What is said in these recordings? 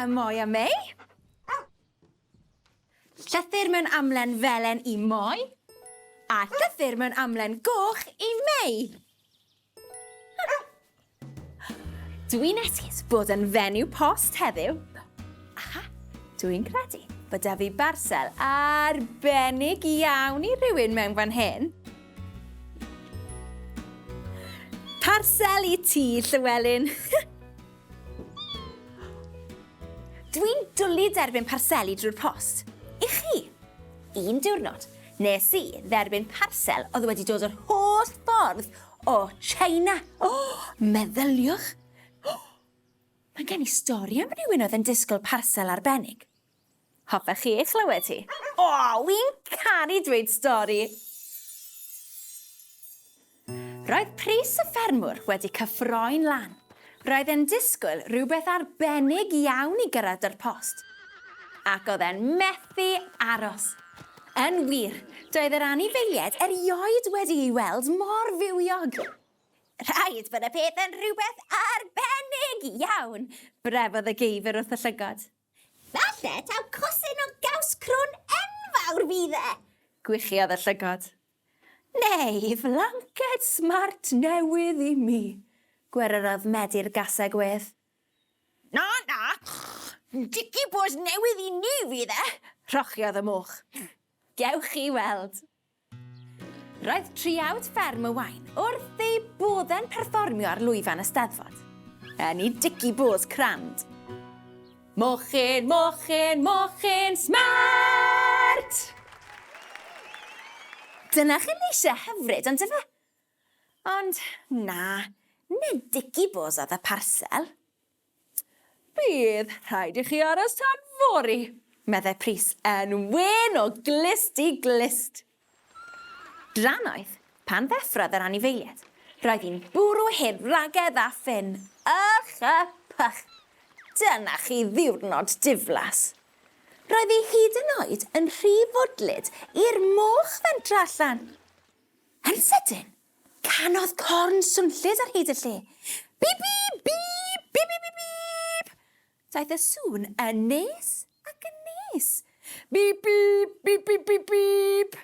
Moi a Mei. Llythyr mewn amlen felen i Moi a llythyr mewn amlen goch i Mei. Dwi'n esgus bod yn fenyw post heddiw. Aha, dwi'n credu bod da fi barsel arbennig iawn i rhywun mewn fan hyn. Parsel i ti, Llywelyn. Dwi'n dwlu derbyn parseli drwy'r post. I chi? Un diwrnod, nes i dderbyn parsel oedd wedi dod yr holl ffordd o China. Oh, meddyliwch! Oh, mae gen i stori am rywun oedd yn disgwyl parsel arbennig. Hoffech chi ei chlywed hi? O, wi'n caru dweud stori! Roedd Prys y ffermwr wedi cyffroi'n lan. Roedd e'n disgwyl rhywbeth arbennig iawn i gyrraedd 'da'r post. Ac oedd e'n methu aros. Yn wir, doedd yr anifeiliaid erioed wedi ei weld mor fywiog. Rhaid bod y peth yn rhywbeth arbennig iawn, brefodd y geifr wrth y llygod. Falle taw cosyn o gaws crwn enfawr fydd e! Gwichiodd y llygod. Neu flanced smart newydd i mi, gweryrodd Medi'r gaseg wedd. Na, na, dici bws newydd i ni fydd e! Rhochiodd y moch. Gewch chi weld. Roedd triawd fferm y Waun wrth eu boddau'n perfformio ar lwyfan y Steddfod. Yn i Dicky Bo's crand. Mochyn, mochyn, mochyn smart! Dyna chi leisiau hyfryd, ond ife? Ond na, nid Dicky Bo's oedd y parsel. Bydd rhaid i chi aros tan fory, meddai Prys yn wên o glust i glust. Drannoeth, pan ddeffrodd yr anifeiliaid, roedd hi'n bwrw heb wragedd a ffyn. Ych a pych! Dyna chi ddiwrnod diflas! Roedd hi hyd yn oed yn rhy fwdlyd i'r moch fentro allan. Yn sydyn, Canodd corn swnllyd ar hyd y lle. Bîp bîp bîp, bîp bîp bîp bîp! Daeth y sŵn yn nes ac yn nes. Bîp bîp, bîp bîp bîp bîp!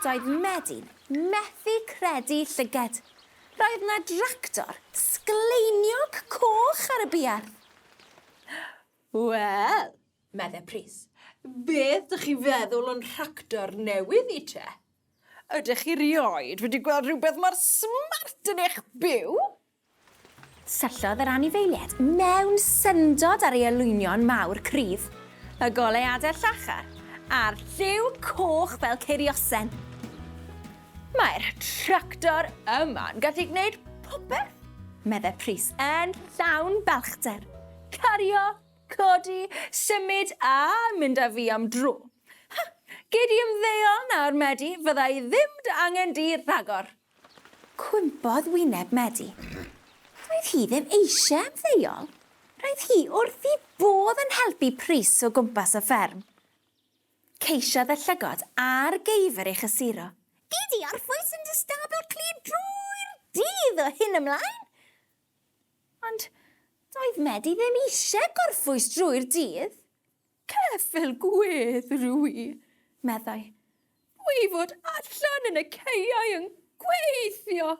Doedd Medi'n methu credu llyged. Roedd 'na dractor sgleiniog coch ar y buarth. Wel, medde Prys, beth dych chi feddwl o'n rhactor newydd i te? Ydych chi rioed wedi gweld rhywbeth mor smart yn eich byw? Syllodd yr anifeiliaid mewn syndod ar ei olwynion mawr cryf, y goleuadau llachar, a'r lliw coch fel ceiriosen. Mae'r tractor yma'n gallu gwneud popeth, meddai Prys yn llawn balchder. Cario, codi, symud a mynd â fi am dro. Ha! Gei di ymddeol nawr, Medi, fydda i ddim dy angen di rhagor. Cwympodd wyneb Medi. Doedd hi ddim eisiau ymddeol. Roedd hi wrth ei bodd yn helpu Prys o gwmpas y fferm. Ceisiodd y llygod a'r geifr ei chysuro. Gei di orffwys yn dy stabl clir drwy'r dydd o hyn ymlaen! Ond doedd Medi ddim eisiau gorffwys drwy'r dydd. Ceffyl gwedd rw i, meddai. Dwi fod allan yn y caeau yn gweithio,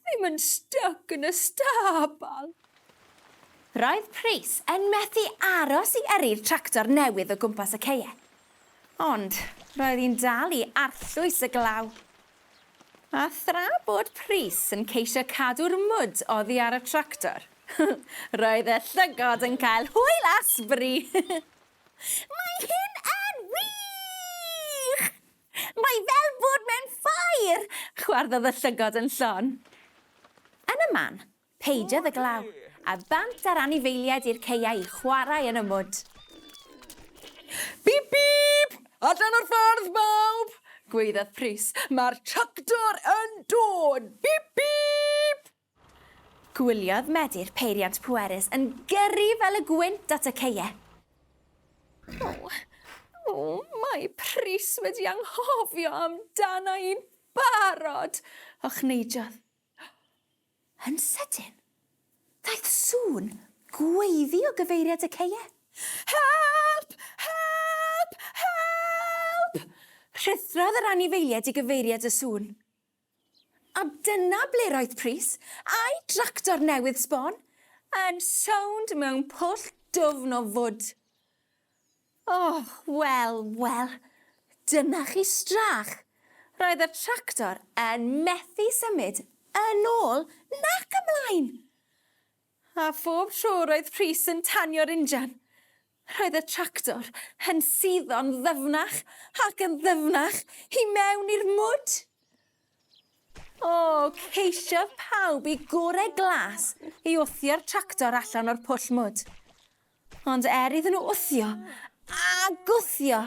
ddim yn styc yn y stabal. Roedd Prys yn methu aros i yrru'r tractor newydd o gwmpas y caeau. Ond roedd hi'n dal i arllwys y glaw. A thra bod Prys yn ceisio cadw'r mwd oddi ar y tractor, roedd y llygod yn cael hwyl a sbri. Mae hyn yn wych! Mae fel bod mewn ffair! Chwarddodd y llygod yn llon. Yn y man, peidiodd y glaw, a bant â'r anifeiliaid i'r caeau i chwarae yn y mwd. Bîp bîp! Allan o'r ffordd, bawb! gwaeddodd Prys. Mae'r tractor yn dod! Bîp bîp! Gwyliodd Medi'r peiriant pwerus yn gyrru fel y gwynt at y caeau. O, o, mae Prys wedi anghofio amdana i'n barod, ochneidiodd. Yn sydyn, daeth sŵn gweiddi o gyfeiriad y ceie. Help! Help! Help! Rhuthrodd yr anifeiliaid i gyfeiriad y sŵn. A dyna ble roedd Prys, a'i dractor newydd sbon, yn sownd mewn pwll dwfn o fwd. O, wel, wel, dyna chi strach! Roedd y tractor yn methu symud yn ôl nac ymlaen. A phob tro roedd Prys yn tanio'r injan, roedd y tractor yn suddo'n ddyfnach ac yn ddyfnach i mewn i'r mwd. O, ceisiodd pawb i gorau glas i wthio'r tractor allan o'r pwll mwd. Ond er iddyn nhw wthio a gwthio,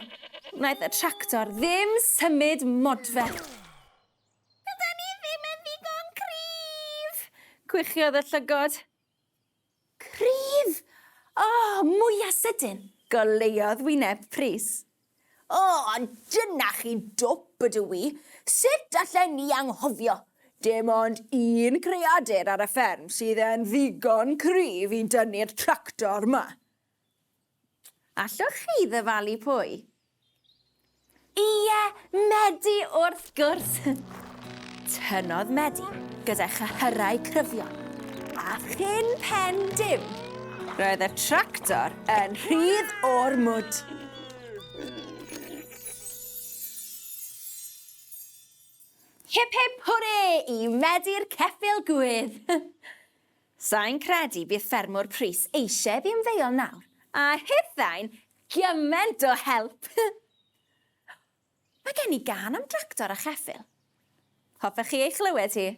wnaeth y tractor ddim symud modfedd. Dydan ni ddim yn ddigon cryf! Gwichiodd y llygod. Cryf! O, mwya sydyn, goleuodd wyneb Prys. O, dyna chi dwp ydw i. Sut allen ni anghofio? Dim ond un creadur ar y fferm sydd yn ddigon cryf i dynnu'r tractor 'ma. Allwch chi ddyfalu pwy? Ie, Medi wrth gwrs! Tynnodd Medi gyda chyhyrau cryfion, a chyn pen dim, roedd y tractor yn rhydd o'r mwd. Hip hip hwre i Medi'r ceffyl gwydd! Sai'n credu bydd ffermwr Prys eisiau fi ymddeol nawr, a hithau'n gymaint o help! Mae gen i gân am dractor a cheffyl. Hoffech chi ei chlywed hi?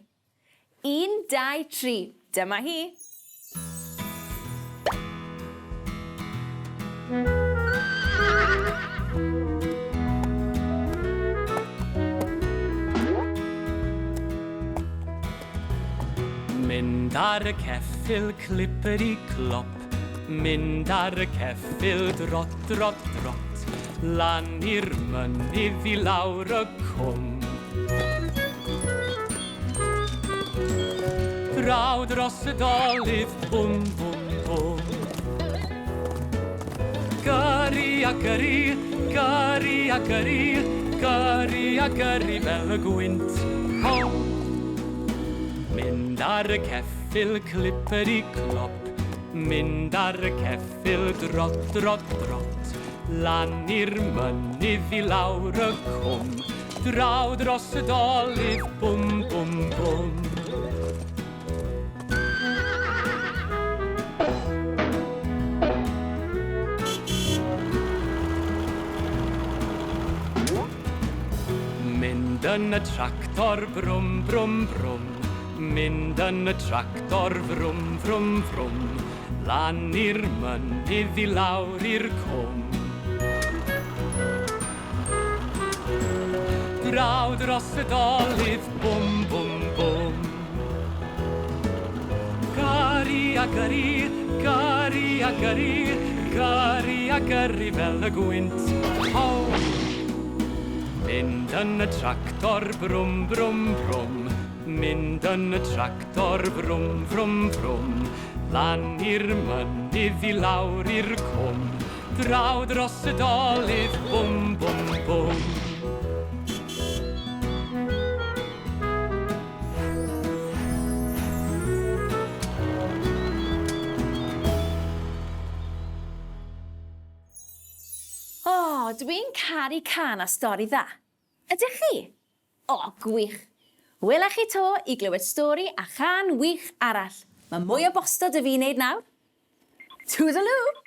Un, dau, tri, dyma hi! Mynd ar y ceffyl cliperi clop, mynd ar y ceffyl drot, drot, drot, lan i'r mynydd i lawr y cwm. Draw dros y dolydd, bwm, bwm, bwm. Gyrru a gyrru, gyrru a gyrru, gyrru a gyrru fel y gwynt. Ho! Mynd ar y ceffyl cliperi clop, mynd ar y ceffyl drot, drot, drot, lan i'r mynydd i lawr y cwm, draw dros y dolydd, bwm, bwm, bwm. Mynd yn y tractor brwm, brwm, brwm. Mynd yn y tractor frwm, frwm, frwm. Lan i'r mynydd i lawr i'r cwm. Draw dros y dolydd, bwm, bwm, bwm. Gyrru a gyrru, gyrru a gyrru, gyrru a gyrru fel y gwynt. Ho! Mynd yn y tractor, brwm, brwm, brwm. Mynd yn y tractor, frwm, frwm, frwm. Lan i'r mynydd i lawr i'r cwm. Draw dros y dolydd, bwm, bwm, bwm. O, dwi'n caru cân a stori dda. Ydych chi? O, gwych! Wela chi 'to i glywed stori a chân wych arall. Mae mwy o bosto 'da fi i wneud nawr. Toodaloo!